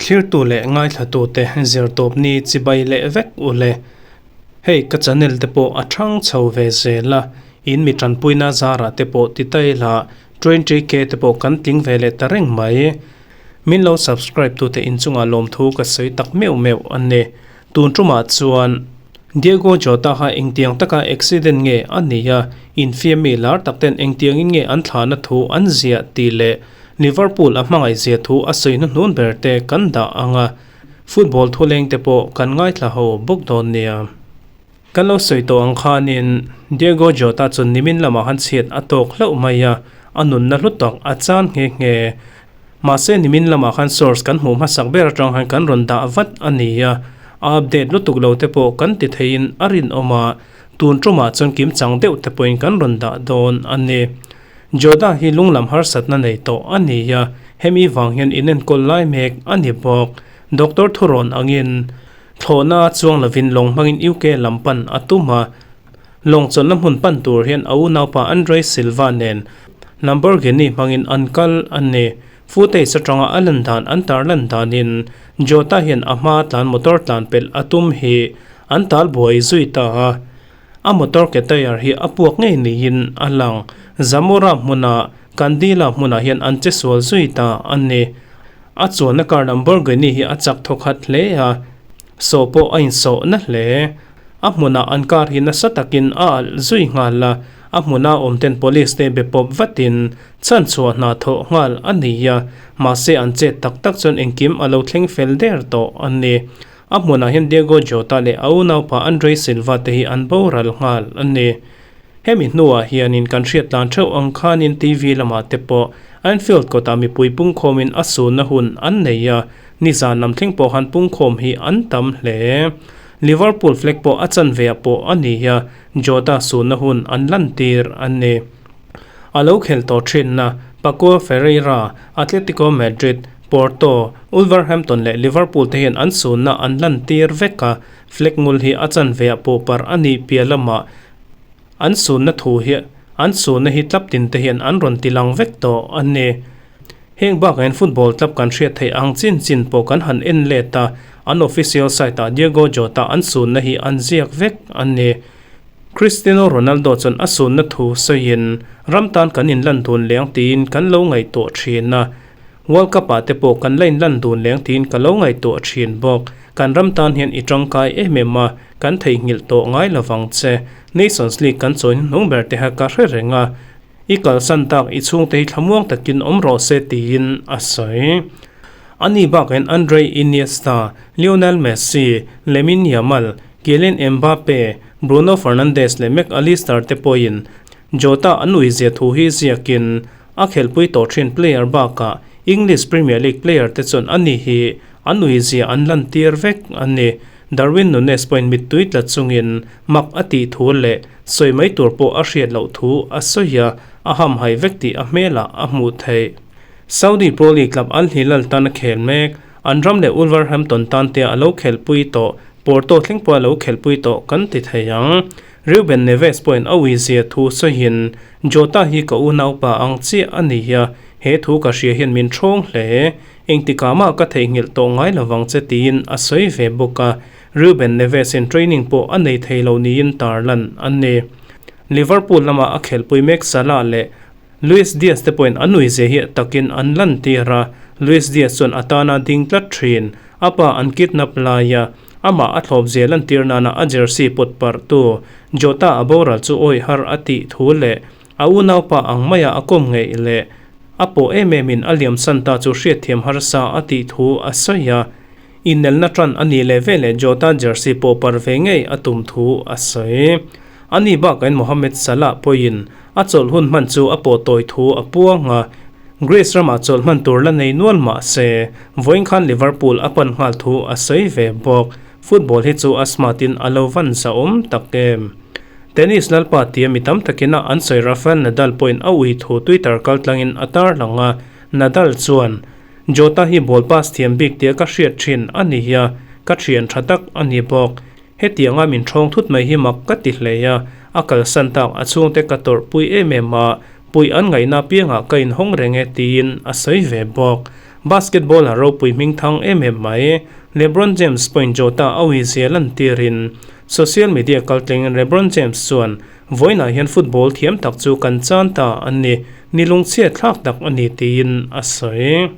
Thlirtu leh ngaithlatute zirtawpni chibai leh vek u le. Hei ka channel te pawh a thang chho ve zel a, in mi tanpuina zarah te pawh ti ta ila 20k te pawh kan tling ve leh ta reng mai. Min lo subscribe tute inchungah lawmthu ka sawi tak meuh meuh a ni. Tun tumah chuan Diego Jota kha engtiang taka accident nge a nei a, infiammi lar tak ten engtiangin nge an thlahna thu an ziah tih leh Liverpool a hmangaih zia thu a sawi hnuhnun ber te kan dah ang a, football thuleng te pawh kan ngaithla ho bawk dawn nia. Kan lo sawi tawh ang khanin Diego Jota chu nimin lamah khan chhiat a tawk hlauh mai a, a nunna hlu tak a chan nghe nghe. Mahse nimin lamah khan source kan hmuh hmasak ber atang khan kan rawn dah vat a ni a, a update lutuk lo te pawh kan ti theiin a rinawm a, tun tumah chuan kimchang deuh te pawhin kan rawn dah dawn a ni. Jota hi lunglam harsatna nei tawh a ni a, hemi vang hian inenkawl lai mek a ni bawk. Doctor thurawn angin Thlawhna chuang lovin lawng hmangin UK lam pan a tum a, lawng chawlhna hmun pan tur hian a unaupa Andre Silva nen Lamborghini hmangin an kal a ni. Footage atanga a lan dan an tar lan danin Jota hian a hma tlan motor tlan pelh a tum hi an tal buai zui ta a, a motor ke tyre hi a puak ngei niin a lang. Zamora hmuna Candela hmunah hian an che sual zui ta a ni. A chuanna car Lamborghini hi a chak thaw khat hle a, sawh pawh a insawh na hle. A hmunah an car hi nasa takin a alh zui nghal a, a hmuna awm ten police te be pawp vatin chhanchhuah hna thawh nghal a ni a, mahse an chet tak tak chuan engkim a lo thleng fel der tawh a ni. A hmunah hian Diego Jota leh a unaupa Andre Silva te hi an boral nghal a ni. Hemi hnuah hianin kan hriat tlan theuh ang khanin TV lamah te pawh Anfield kawtah mipui pungkhawmin a sunna hun an nei a, nizan lam thleng pawh han pungkhawm hi an tam hle. Liverpool flag pawh a chanve ah pawh a ni a, Jota sunna hun an lantir a ni. A lo khel tawh thinna Paco Ferreira, Atletico Madrid, Porto, Wolverhampton leh Liverpool te hian an sunna an lantir vek a, flag ngul hi a chanve ah pawh parh a nih piah lamah An sunna thu hi an sunna hi tlap tin te hian an rawn ti lang vek tawh a ni. Heng bakah hian football tlap kan hriat theih ang chin chin pawh kan han en let a, an official site ah Diego Jota an sunna hi an ziak vek a ni. Cristiano Ronaldo chuan a sunna thu sawiin ram tan kan inlan dun leng tiin kan lo ngaihtuah thin a, World Cup ah te pawh kan la inlan dun leng tiin ka lo ngaihtuah thin bawk. Kan ram tan hian i tangkai em em a, kan theihnghilh tawh ngai lovang che. Nations League kan chawi hnuhnung ber te kha ka hre reng a, i kalsan tak i chhungte hi thlamuang takin awm rawh se tiin a sawi. Ani bakah hian Andre Iniesta, Lionel Messi, Lamine Yamal, Kylian Mbappe, Bruno Fernandes leh Mac Allister te pawhin Jota an uizia thu hi ziakin A khelpui tawh thin player bakah English Premier League player te chuan ani hi an uizia an lantir vek a ni. Darwin Nunez pawhin mittui tla chungin mak a tih thu leh sawi mai tur pawh a hriat loh thu a sawi a, a hamhai vek tih a hmelah a hmuh theih. Saudi Pro League club Al Hilal tan a khel mek, an ram leh Wolverhampton tan te a lo khelpui tawh, Porto thleng pawh a lo khelpui tawh kan ti thei ang. Reuben Neves pawhin a uizia thu sawiin, Jota hi ka unaupa ang chiah a ni a, he thu ka hria hian min ṭhawng hle. Engtikah mah ka theihnghilh tawh ngai lovang che tiin a sawi ve bawk a, Reuben Neves-in training pawh a nei thei lo niin tarlan a ni. Liverpool lama a khelpui mek Salah leh Luis Diaz te pawhin an uizia hi takin an lantir a, Luis Diaz chuan a tana ding tlat ṭhin, a pa an kidnap laia Amah a thlawp zia lantir nana a jersey pawt parhtu Jota a boral chu awih har a tih thu leh a unaupa ang maia a kawm ngeih leh a pawh em emin a liamsan ta chu hriatthiam harsa a tih thu a sawi a. Inelna tan a nih leh veleh Jota jersey pawh parh ve ngei a tum thu a sawi. Ani bakain Mohamed Salah pawhin a chawlh hun hman chu a pawh tawi thu a puang a. Greece ramah chawlh hman tur la nei nual mah se, vawiin khan Liverpool a pan nghal thu a sawi ve bawk. Football hi chu a smart in a lo van zahawm tak em. Tennis lalpa tia mi tam takin a an sawi Rafael Nadal pawhin a ui thu Twitter kaltlangin a tarlang a, Nadal chuan, Jota hi ball pass thiam bik tia ka hriat thin a ni a, ka thian tha tak a ni bawk. Hetianga min ṭhawng thut mai hi mak ka ti hle a, a kalsan tak a chhungte ka tawrhpui em em a. Puih an ngaihna piangah ka inhawng reng e tiin a sawi ve bawk. Basketball-a ropui hming thang em em mai LeBron James pawhin Jota a uizia lantirin social media kaltlengin LeBron James chuan vawiinah hian football thiam tak chu kan chan ta a ni, ni lungchhiat thlak tak a ni tiin a sawi.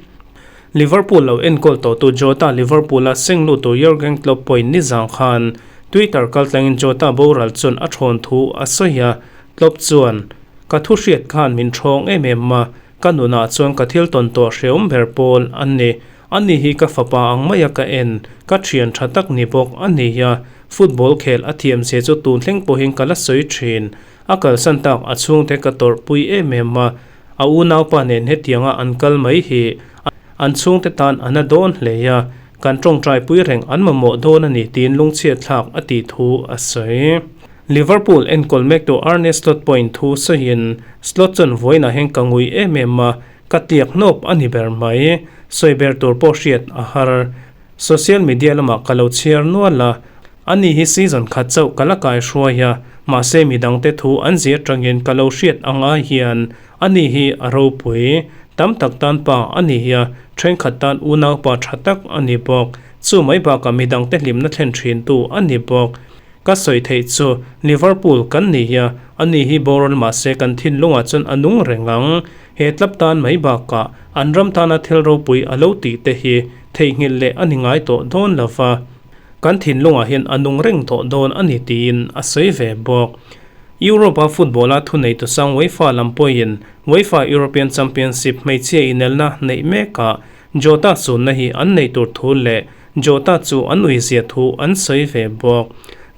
Liverpool lo enkawl tawhtu Jota Liverpool-a seng luttu Jurgen Klopp pawhin nizang khan Twitter kaltlengin Jota boral chuan a thawn thu a sawi a, Klopp chuan, Ka thu hriat khan min thawng em em a, ka nunah chuan ka thil tawn tawh hreawm ber pawl a ni. Ani hi ka fapa ang maia ka en, ka thian tha tak ni bawk a ni a, football khel a thiam zia chu tun thleng pawhin ka la sawi thin. A kalsan tak a chhungte ka tawrhpui em em a, a unaupa nen hetianga an kal mai hi an chhungte tan a na dawn hle a, kan tawngtaipui reng an mamawh dawn a ni tiin lungchhiat thlak a tih thu a sawi. Liverpool enkawl mektu Arne Slot pawhin thu sawiin, Slot chuan vawiinah hian ka ngui em em a, ka tliak hnawp a ni ber mai. Sawi ber tur pawh hriat a har. Social media lamah ka lo chhiar nual a, ani hi season khat chauh ka la kai hruai a, mahse midangte thu an zir atangin ka lo hriat ang ai hian ani hi a ropui. Tam tak tan pa a ni a, thenkhat tan unaupa tha tak a ni bawk. Chu mai bakah midangte hlimna thlen thintu a ni bawk. Ka sawi theih chu Liverpool kan ni a, ani hi boral mahse kan thinlungah chuan a nung reng ang. He club tan mai bakah an ram tana thil ropui a lo tih te hi theihnghilh leh a ni ngai tawh dawn lo va, kan thinlungah hian a nung reng tawh dawn a ni tiin a sawi ve bawk. Europe-a football-a thuneitu sang UEFA lam pawhin UEFA European Championship hmeichhia inelna neih mekah Jota sunna hi an neih tur thu leh Jota chu an uizia thu an sawi ve bawk.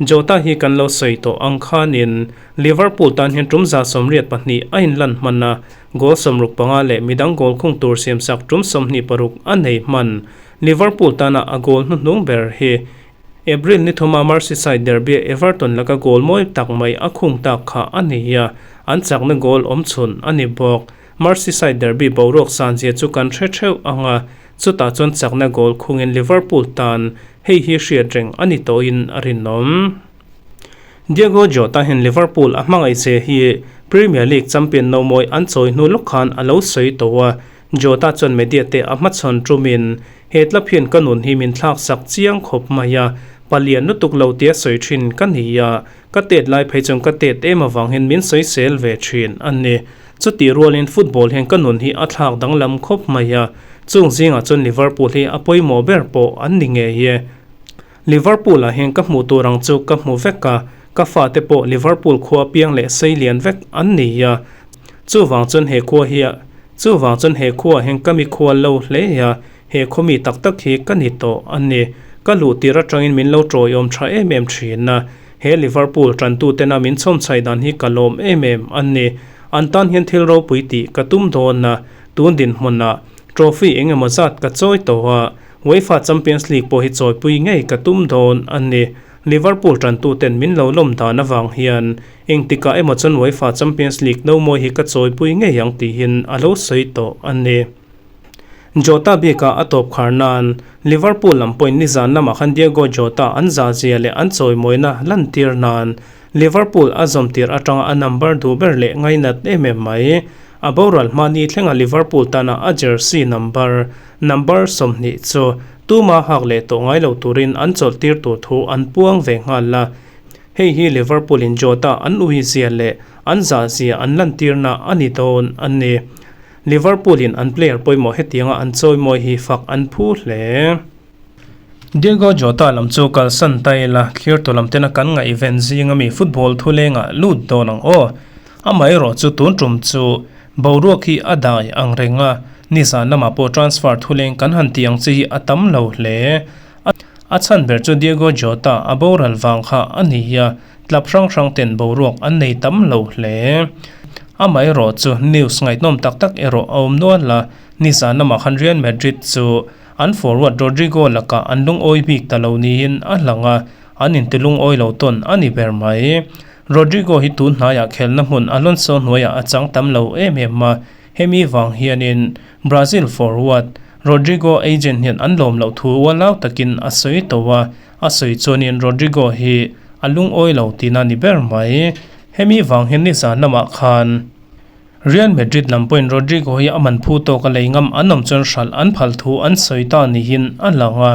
Jota hi kan lo sawi tawh ang khanin Liverpool tan hian tum 182 a inlan hman a, goal 65 leh midang goal khung tur siamsak tum 26 a nei hman. Liverpool tana a goal hnuhnung ber hi April ni thuma Merseyside derby-a Everton laka goal mawi tak mai a khung tak kha a ni a, an chakna goal awmchhun a ni bawk. Merseyside derby boruak sanzia chu kan hre theuh ang a, chutah chuan chakna goal khungin Liverpool tan hei hi hriat reng a ni tawhin a rinawm. Diogo Jota hian Liverpool a hmangaih che hi Premier League champion nomawi an chawi hnu lawk khan a lo sawi tawh a, Jota chuan media te a hmachhawn tumin, He tlap hian ka nun hi min thlaksak chiang khawp mai a, palian lutuk lo tia sawi thin ka ni a, Ka tet lai phei chuan ka tet em avang hian min sawisel ve thin a ni. Chutih rualin football hian ka nun hi a thlak danglam khawp mai a, chung zingah chuan Liverpool hi a pawimawh ber pawh an ni ngei e. Liverpool ah hian ka hmuh tur ang chu ka hmu vek a, ka fate pawh Liverpool khua piang leh sei lian vek an ni a, chuvang chuan he khua hi chuvang chuan he khuaah hian ka mikhual lo hle a, He khawmi tak tak hi ka ni tawh a ni. Ka luh tir atangin min lo tawiawm tha em em thin a. He Liverpool tantu tena min chhawmchhaih dan hi ka lawm em em a ni. An tan hian thil ropui tih ka tum dawn a. Tun dinhmunah trophy eng emaw zat ka chawi tawh a. UEFA Champions League pawh hi chawipui ngei ka tum dawn a ni. Liverpool tantu ten min lo lawm dan avang hian engtikah emaw chuan UEFA Champions League no mawi hi ka chawipui ngei ang tihin a lo sawi tawh a ni. Jota bikah a tawp khar nan Liverpool lam pawhin nizan lamah khan Diogo Jota an zahzia leh an chawimawina lantir nan Liverpool a zawm tir atanga a number duh ber leh ngainat em em mai. A boral hmani thlenga Liverpool tana a jersey number number 20 chu tuma hak leh tawh ngai lo turin an chawlh tir tur thu an puang ve nghal a. Hei hi Liverpool in Jota an uizia leh an zahzia an lantirna a ni dawn a ni. Liverpool in an player pawimawh hetianga an chawimawi hi fak an phu hle. Diogo Jota lam chu kalsan ta ila, thlirtu lam tena kan ngaihven zinga mi football thulengah lut dawn ang aw. Amaherawh chu tun tum chu boruak hi a dai ang reng a, nizan lamah pawh transfer thuleng kan han tih ang chi hi a tam lo hle. A chhan ber chu Diogo Jota a boral vang kha a ni a, Club hrang hrang ten boruak an nei tam lo hle. Amaherawh chu news ngaihnawm tak tak erawh a awm nual a, nizan lamah khan Real Madrid chu an forward Rodrygo lakah an lungawi bik ta lo niin a lang a, an inti lungawi lo tawn a ni ber mai. Rodrygo hi tun hnaiah khelna hmun Alonso hnuaiah a chang tam lo em em a, hemi vang hianin Brazil forward Rodrygo agent hian an lawm loh thu ualau takin a sawi tawh a, A sawi chuanin Rodrigo hi a lungawi lo tihna ni ber mai. Hemi vang hian nizan lamah khan Real Madrid lam pawhin Rodrygo hi a man phu tawk a lei ngam an awm chuan hralh an phal thu an sawi ta niin a lang a,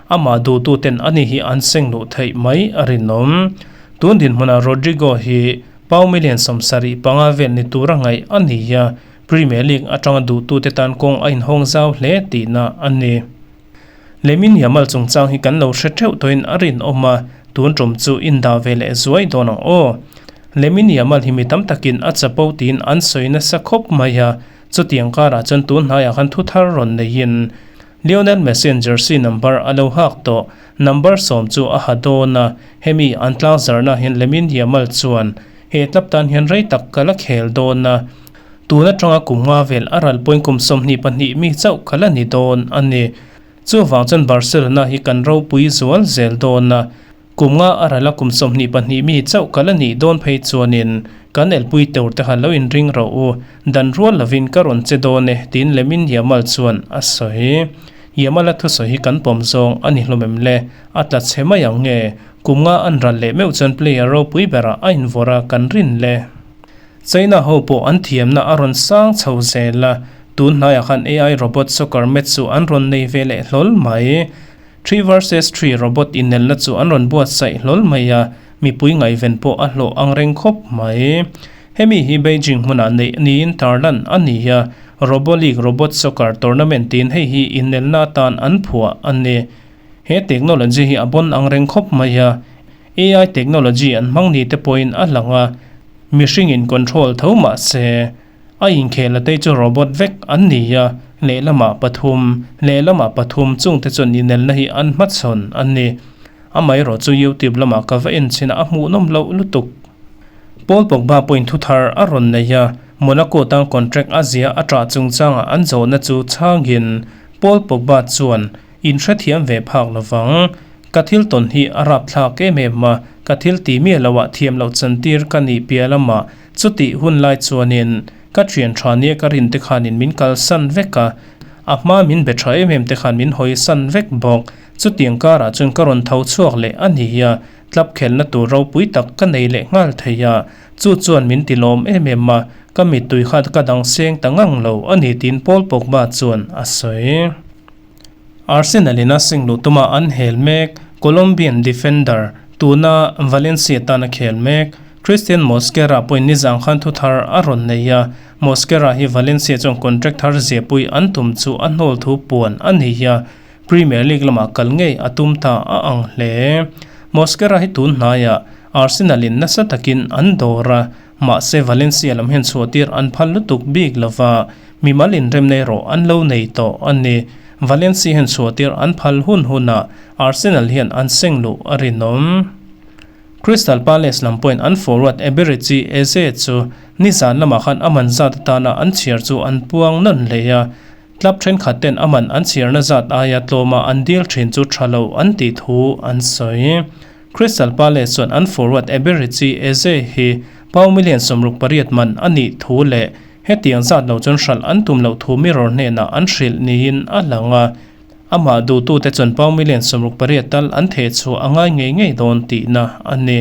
amah duhtuten ani hi an seng luh theih mai a rinawm. Tun dinhmunah Rodrygo hi pound million 75 vel ni tura ngaih a ni a, Premier League atanga duhtute tan kawng a inhawng zau hle tihna a ni. Lamine Yamal chungchang hi kan lo hre theuh tawhin a rinawm a, tun tum chu indah ve leh zuai dawn ang aw. Lamine Yamal hi mi tam takin a chapo tiin an sawi nasa khawp mai a, chutiang karah chuan tun hnaiah khan thu thar rawn neiin Lionel Messi-a'n jersey number a lo hak tawh, number 10 chu a ha dawn a, hemi an tlangzarhna hian Lamine Yamal chuan he club tan hian rei tak ka la khel dawn a, Tun atanga kum nga vel a ral pawhin kum 22 mi chauh kha la ni dawn a ni. Chuvang chuan Barcelona hi kan ropui zual zel dawn a, kum nga a ral a kum 22 mi chauh kha la nih dawn phei chuanin kan elpui tur te kha lo inring rawh u, dan rual lovin ka rawn che dawn e tiin Lamine Yamal chuan a sawi. Yamal-a thusawi hi kan pawm zawng a ni hlawm em le? A tla chhe mai ang nge? Kum nga an ral leh meuh chuan player ropui berah a invawrh a kan rin le. China ho pawh an thiamna a rawn sang chho zel a, tun hnaiah khan AI robot soccer match chu an rawn nei ve leh hlawl mai. 3 vs 3 robot inelna chu an rawn buatsaih hlawl mai a, mipui ngaihven pawh a hlawh ang reng khawp mai. Hemi hi Beijing hmunah neih niin tarlan a ni a, Robo League Robot Soccer Tournament tiin hei hi inelna atan an phuah a ni. He technology hi a bon ang reng khawp mai a, AI technology an hmang ni te pawhin a lang a, mihringin control tho mah se, a inkhel a tei chu robot vek an ni a, lehlamah pathum, lehlamah pathum chungte chuan inelna hi an hmachhawn a ni. Amaherawh chu YouTube lamah ka va en chin a, a hmuhnawm loh lutuk. Paul Pogba pawhin thu thar a rawn nei a, Monaco tan contract a zia a ṭah chungchangah an zawhna chu chhangin Paul Pogba chuan, In hrethiam ve phak lovang. Ka thil tawn hi a rapthlak em em a, ka thil ti miah loh ah thiam loh chantir ka nih piah lamah chutih hun lai chuanin ka thian tha nia ka rin te khanin min kalsan vek a, a hma min be tha em em te khan min hawisan vek bawk. Chutiang karah chuan ka rawn tho chhuak leh a ni a, tlap khelna tur ropui tak ka nei leh nghal thei a, chu chuan min ti lawm em em a, ka mittui kha ka dang seng ta ngang lo a ni tiin Paul Pogba chuan a sawi. Arsenal in a seng luh tuma an hel mek Colombian defender, tuna Valencia tana khel mek Christian Mosquera pawhin nizang khan thu thar a rawn nei a, Mosquera hi Valencia chuan contract thar ziahpui an tum chu a hnawl thu puan a ni a, Premier League lamah kal ngei a tum ta a ang hle. Mosquera hi tun hnaiah Arsenal in nasa takin an dawr a, mahse Valencia lam hian chhuahtir an phal lutuk bik lova, Mimal inremna erawh an lo nei tawh a ni. Valencia hian chhuahtir an phal hun hunah Arsenal hian an seng luh a rinawm. Crystal Palace lam pawhin an forward Eberechi Eze chu nizan lamah khan a man zat atana an chhiar chu an puang nawn hle a. Club thenkhat ten a man an chhiarna zat aia tlawma an deal thin chu tha lo an tih thu an sawi. Crystal Palace chuan an forward Eberechi Eze hi pound million 68 man a nih thu leh Hetiang zat lo chuan hralh an tum loh thu mirror hnenah an hrilh niin a lang a, amah duhtute chuan pound million 68 tal an theh chhuah a ngai ngei ngei dawn tihna a ni.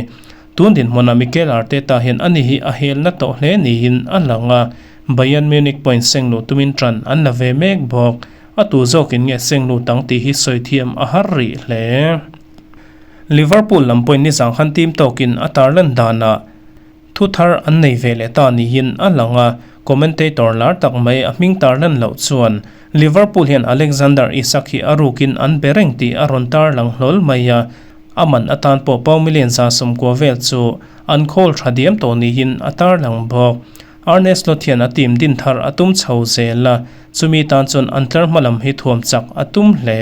Tun dinhmunah Mikel Arteta hian ani hi a helna tawh hle niin a lang a, Bayern Munich pawhin seng luh tumin ṭan an la ve mek bawk. A tu zawkin nge seng lut ang tih hi sawi thiam a har rih hle. Liverpool lam pawhin nizang khan team tawkin a tarlan danah, Thu thar an nei ve leh ta niin a lang a, commentator lar tak mai a hming tar lan loh chuan Liverpool hian Alexander Isak hi a rukin an be reng tih a rawn tar lang hlawl mai a, a man atan pawh pound million 190 vel chu an khawl tha diam tawh niin a tar lang bawk. Arne Slot hian a team din thar a tum chho zel a, chumi tan chuan an tlar hma lam hi thuam chak a tum hle.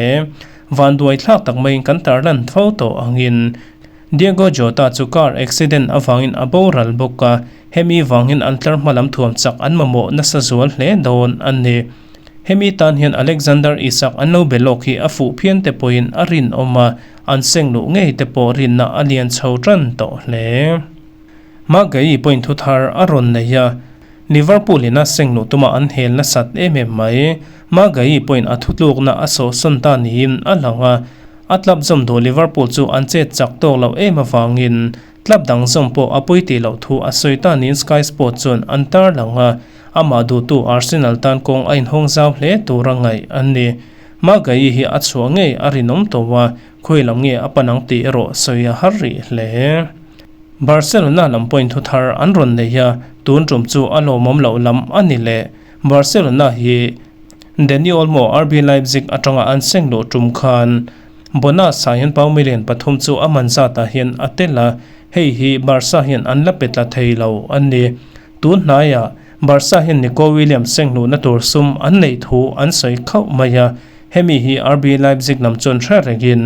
Vanduai thlak tak maiin kan tar lan tho tawh angin Diego Jota chu car accident avangin a boral bawk a, hemi vangin an tlar hma lam thuam chak an mamawh nasa zual hle dawn a ni. Hemi tan hian Alexander Isak an lo be lawk hi a fuh phian te pawhin a rinawm a, an seng luh ngei te pawh rinna a lian chho tan tawh hle. Maguire pawhin thu thar a rawn nei a, Liverpool in a seng luh tuma an hel nasat em em mai. Maguire pawhin a thutlukna a sawhsawn ta niin a lang a, A club zawm duh Liverpool chu an chet chak tawk loh em avangin club dang zawm pawh a pawi tih loh thu a sawi ta niin Sky Sports chuan an tarlang a. Amah duhtu Arsenal tan kawng a inhawng zau hle tura ngaih an ni. Magayi hi a chhuah ngei a rinawm tawh a, khawi lam nge a pan ang tih erawh sawi a har rih hle. Barcelona lam pawhin thu thar an rawn nei a, tun tum chu a lawmawm loh lam a ni leh. Barcelona hi Dani Olmo RB Leipzig atanga an seng luh tum khan bonus ah hian pound million pathum chu a man zatah hian a tel a, hei hi Barca hian an la pe tla thei lo a ni. Tun hnaiah Barca hian Nico Williams seng luhna tur sum an neih thu an sawi khauh mai a, hemi hi RB Leipzig lam chuan hre rengin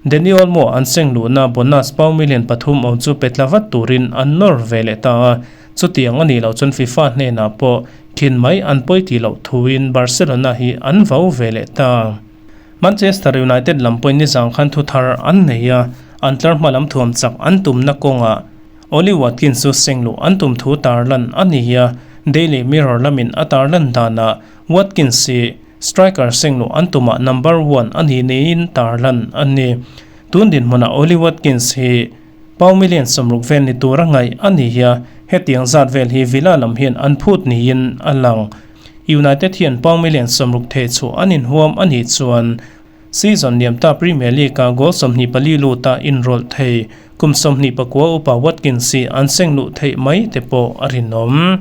Dani Olmo an seng luhna bonus pound million pathum awm chu pe tla vat turin an nawr ve leh ta a, chutiang a nih loh chuan FIFA hnenah pawh khin mai an pawi tih loh thuin Barcelona hi an vau ve leh ta. Manchester United lam pawhin nizang khan thu thar an nei a, an tlar hma lam thuam chak an tumna kawngah Ollie Watkins chu seng luh an tum thu tarlan a ni a, Daily Mirror lamin a tarlan danah Watkins hi Striker seng luh an tumah number one a nih niin tarlan a ni. Tun dinhmunah Ollie Watkins hi pound million 60 vel ni tura ngaih a ni a, hetiang zat vel hi Villa lam hian an phut niin a lang. United hian pound million 60 theh chhuah an inhuam a nih chuan season liam ta Premier League-a goal 24 luta inrawlh thei kum 29 upa Watkins hi an seng luh theih mai te pawh a rinawm.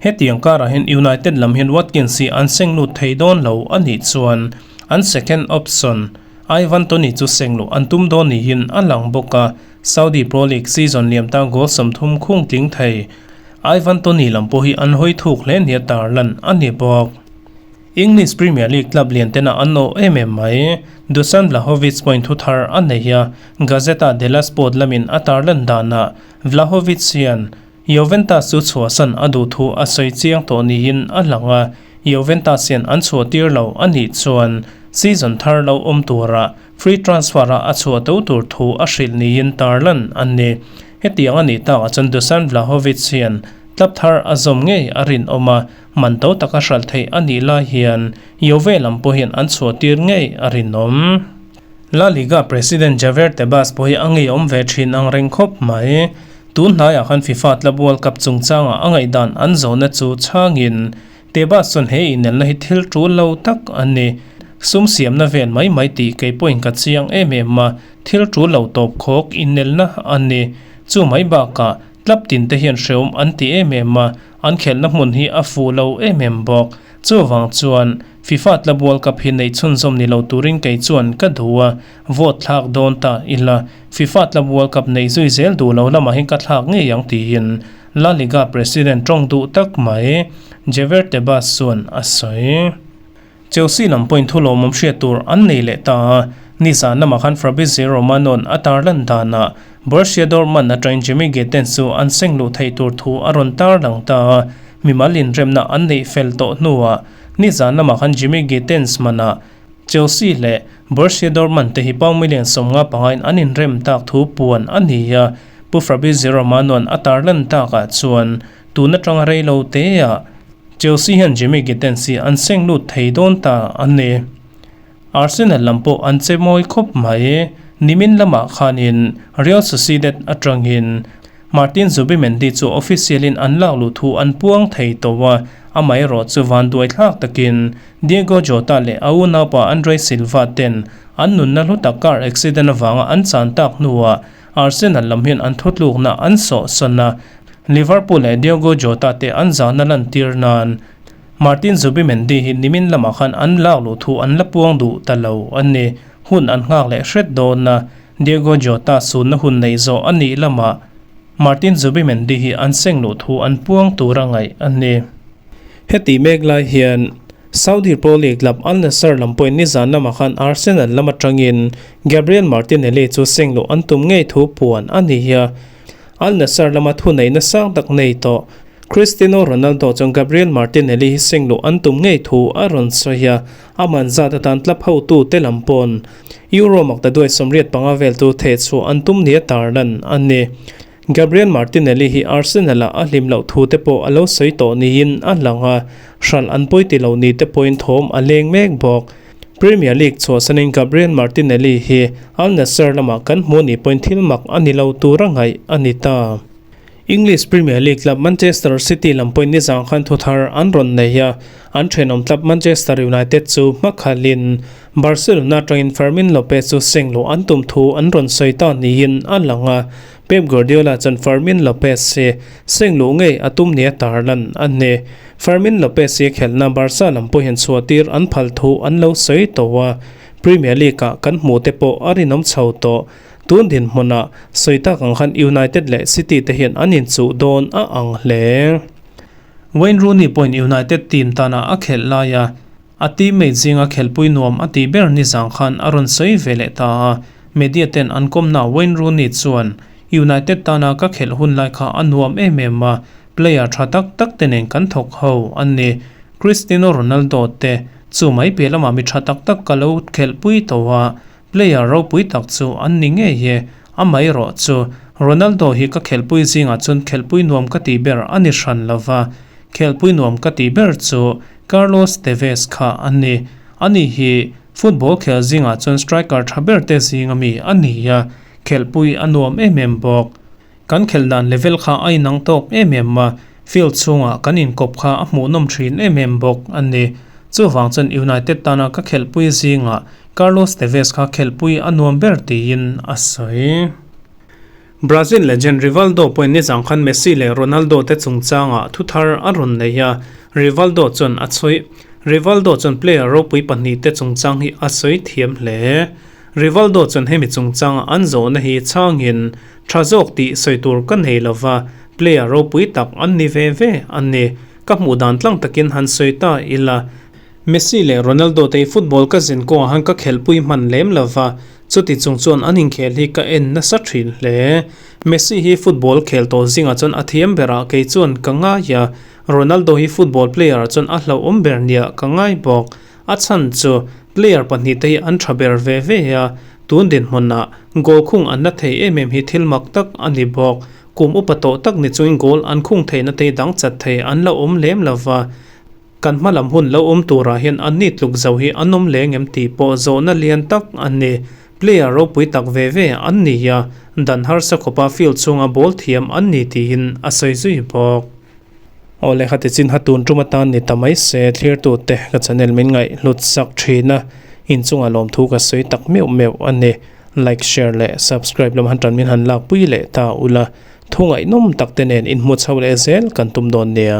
Hetiang karah hian United lam hian Watkins hi an seng lut thei dawn lo a nih chuan an second option Ivan Toney chu seng luh an tum dawn niin a lang bawk a, Saudi Pro League season liam ta goal 30 khung tling thei Ivan Toney lam pawh hi an hawi thuk hle nia tarlan a ni bawk. English Premier League club lian tena an awh em em mai. Dusan Vlahovic pawhin thu thar a nei a, Gazzetta della Sport lamin a tarlan danah Vlahovic hian Juventus chu chhuahsan a duh thu a sawi chiang tawh niin a lang a, Juventus hian an chhuah tir lo a nih chuan season thar lo awm tura free transfer-a a chhuah to tur thu a hrilh niin tarlan a ni. Hetiang a nih takah chuan Dusan Vlahovic hian club thar a zawm ngei a rinawm a, man to taka hralh theih a nih lai hian Juve lam pawh hian an chhuah tir ngei a rinawm. La Liga President Javier Tebas pawh hi a ngeiawm ve thin ang reng khawp mai. Tun hnaiah khan FIFA Club World Cup chungchangah a ngaihdan an zawhna chu chhangin Tebas chuan he inelna hi thil tul lo tak a ni. Sum siamna vel mai mai tih kei pawhin ka chiang em em a, thil tul lo tawp khawk inelna a ni. Chu mai bakah club tin te hian hreawm an ti em em a, an khelhna hmun hi a fuh lo em em bawk. Chuvang chuan FIFA Club World Cup hi neih chhunzawm ni lo turin kei chuan ka duh a, vote thlak dawn ta ila FIFA Club World Cup neih zui zel duh lo lamah hian ka thlak ngei ang tiin La Liga president tawng duh tak mai Javier Tebas chuan a sawi. Chelsea lam pawhin thu lawmawm hriat tur an nei leh ta a, nizan lamah khan Fabrizio Romano-a'n a tarlan danah Borussia Dortmund atangin Jamie Gittens chu an seng luh theih tur thu a rawn tarlang ta a, mimal inremna an neih fel tawh hnuah nizan lamah khan Jamie Gittens manah Chelsea leh Borussia Dortmund te hi pound million 55 in an inrem tak thu puan a ni a, Pu Fabrizio Romano-a'n a tarlan takah chuan tun atanga rei lo teah Chelsea hian Jamie Gittens hi an seng lut thei dawn ta a ni. Arsenal lam pawh an che mawi khawp mai. Nimin lamah khanin Real Sociedad atangin Martin Zubimendi chu official-in an lak luh thu an puang thei tawh a, amaherawh chu vanduai thlak takin Diego Jota leh a unaupa Andre Silva ten an nunna hlu tak car accident avanga an chan tak hnuah Arsenal lam hian an thutlukna an sawhsawn a, Liverpool leh Diogo Jota te an zahna lantir nan Martin Zubimendi hi nimin lamah khan an lak luh thu an la puang duh ta lo a ni. Hun an nghak leh hret dawn a, Diogo Jota sunna hun neih zawh a nih lamah Martin Zubimendi hi an seng luh thu an puang tur a ngaih a ni. Heti mek lai hian Saudi Pro League club Al Nassr lam pawhin nizan lamah khan Arsenal lam atangin Gabriel Martinelli chu seng luh an tum ngei thu puan a ni a. Al Nassr lama thuneihna sang tak nei tawh Cristiano Ronaldo chuan Gabriel Martinelli hi seng luh an tum ngei thu a rawn sawi a, a man zat atan club hotu te lam pawn Euro maktaduai 85 vel chu thehchhuah an tum nia tarlan a ni. Gabriel Martinelli hi Arsenal-ah a hlim loh thu te pawh a lo sawi tawh niin a lang a, hralh an pawi ti lo ni te pawhin thawm a leng mek bawk. Premier League chhuahsanin Gabriel Martinelli hi Al Nassr lamah kan hmuh ni pawhin thil mak a ni lo tura ngaih a ni ta. English Premier League club Manchester City lam pawhin nizang khan thuthar an rawn nei a, an thenawm club Manchester United chu hmakhalin Barcelona atangin Fermin Lopez chu seng luh an tum thu an rawn sawi ta niin a lang a, Pep Guardiola chuan Fermin Lopez hi seng luh ngei a tum nia tarlan a ni. Fermin Lopez hi khelhna Barca lam pawhin chhuahtir an phal thu an lo sawi tawh a, Premier League-ah kan hmuh te pawh a rinawm chho tawh. Tun dinhmunah sawi tak ang khan United leh City te hian an inchuh dawn a ang hle. Wayne Rooney pawhin United team tana a khelh laia a teammate zinga khelhpui nuam a tih ber nizang khan a rawn sawi ve leh ta a. Media ten an kawmna Wayne Rooney chuan, United tana ka khelh hun lai kha a nuam em em a, player tha tak tak te nen kan thawk ho a ni. Cristiano Ronaldo te chu mai piah lamah mi tha tak tak ka lo khelhpui tawh a, Player ropui tak chu an ni ngei e, amaherawh chu Ronaldo hi ka khelhpui zingah chuan khelhpui nuam ka tih ber a ni hran lo va, khelhpui nuam ka tih ber chu Carlos Tevez kha a ni. Ani hi football khel zingah chuan striker tha ber te zing ami a ni a, khelhpui a nuam em em bawk. Kan khelh dan level kha a inang tawk em em a, field chhungah kan inkawp kha a hmuhnawm thin em em bawk a ni. Chuvang chuan United tana ka khelhpui zingah Carlos Tevez kha khelhpui a nuam ber tiin a sawi. Brazil legend Rivaldo pawhin nizang khan Messi leh Ronaldo te chungchangah thuthar a rawn nei a, Rivaldo chuan a chhuih. Rivaldo chuan player ropui pahnihte chungchang hi a sawi thiam hle. Rivaldo chuan hemi chungchanga an zawhna hi chhangin Tha zawk tih sawi tur ka nei lo va, player ropui tak an ni ve ve a ni. Ka hmuh dan tlang takin han sawi ta ila. Messi leh Ronaldo te hi football ka zin kawngah han ka khelhpui hman lem lo va, chuti chung chuan an inkhel hi ka en nasa thin hle. Messi hi football khel tawh zingah chuan a thiam berah kei chuan ka ngai a, Ronaldo hi football player ah chuan a hlauhawm ber nia ka ngai bawk. A chhan chu player pahnihte hi an tha ber ve ve a, tun dinhmunah goal khung an la thei em em hi thil mak tak a ni bawk. Kum upa tawh tak ni chungin goal an khung theihna te hi dang chat thei an la awm lem lo va, kan hma lam hun lo awm turah hian an ni tluk zo hi an awm leng em tih pawh zawhna lian tak a ni. Player ropui tak ve ve an ni a, dan harsa khawpa field chhunga ball thiam an ni tiin a sawi zui bawk. Aw lehkha ti chin ha tun tum atan ni ta mai se thlirtu te ka channel min ngaih hlut sak thin a, inchungah lawmthu ka sawi tak meuh meuh a ni. Like, share leh subscribe lam han tan min han lakpui leh ta ula, thu ngaihnawm tak te nen inhmu chho leh zel kan tum dawn nia.